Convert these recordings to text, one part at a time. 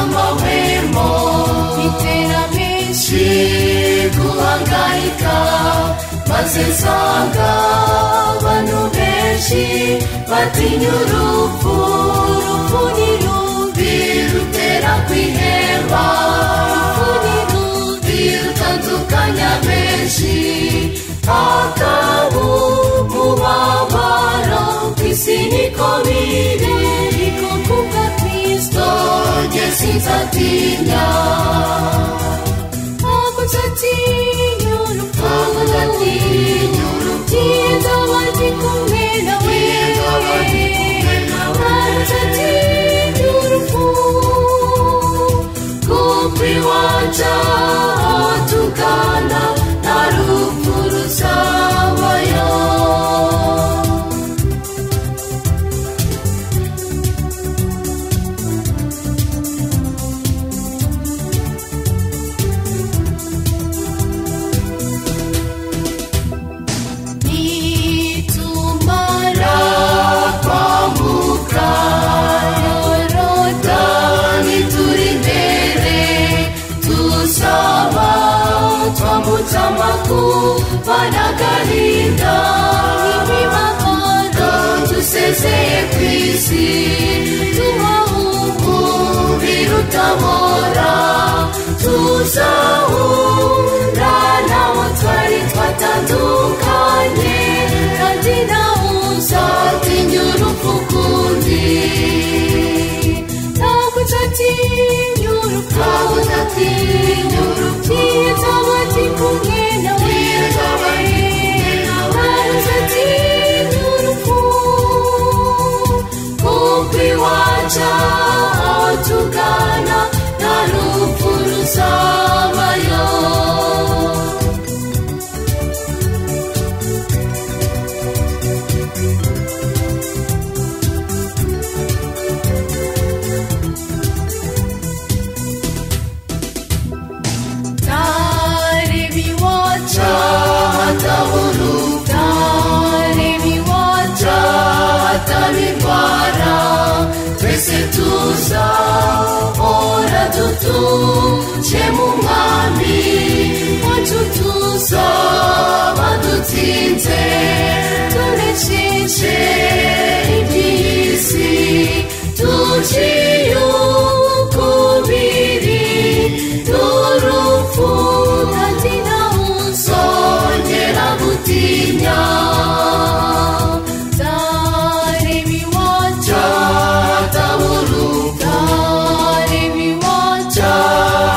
amahwemo Bitera benshi guhangayika maze nsanga abantu benshi batinya urupfu Urupfu ni rubi rutera kwiheba Urupfu ni rubi rutandukanya benshi hakaba umubabaro kw'isi niko biri ariko kubwa Kristo njye sinzatinya ntabwo nzatinya urupfu Ntabwo nzatinya urupfu. Nzaba ndi kumwe nawe Nzaba ndi kumwe nawe. Ntabwo nzatinya urupfu kuko iwacu aho tugana nta rupfu ruzabayo nitumara kwambuka Yorodani Yorodani turi imbere tuzaba twambutse amakuba n'agahinda n'imibabaro dusezeye ku isi tubaho umubiri utabora tuzahura nawo twari twatandukanye kandi nawe uzatinya urupfu ukundi ntabwo nzatinya urupfu Ntabwo nzatinya urupfu. Nzaba ndi kumwe nawe Nzaba ndi kumwe nawe. Ntabwo nzatinya urupfu kuko iwacu aho tugana nta rupfu ruzabayo ntareba iwacu hataba urupfu ntareba iwacu hataba indwara twese tuzahora dutuje mu mwami wacu tuzaba dutsinze tunesheje iby'isi tuciye ukubiri n'urupfu kandi nawe uzongera gutinya nzareba iwacu hataba urupfu nzareba iwacu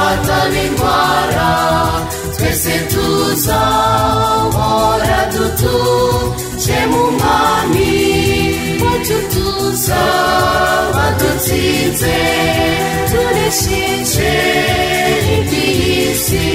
hataba indwara twese tuzahora dutuje mu mwami wacu tuzaba dutsinze tunesheje iby'isi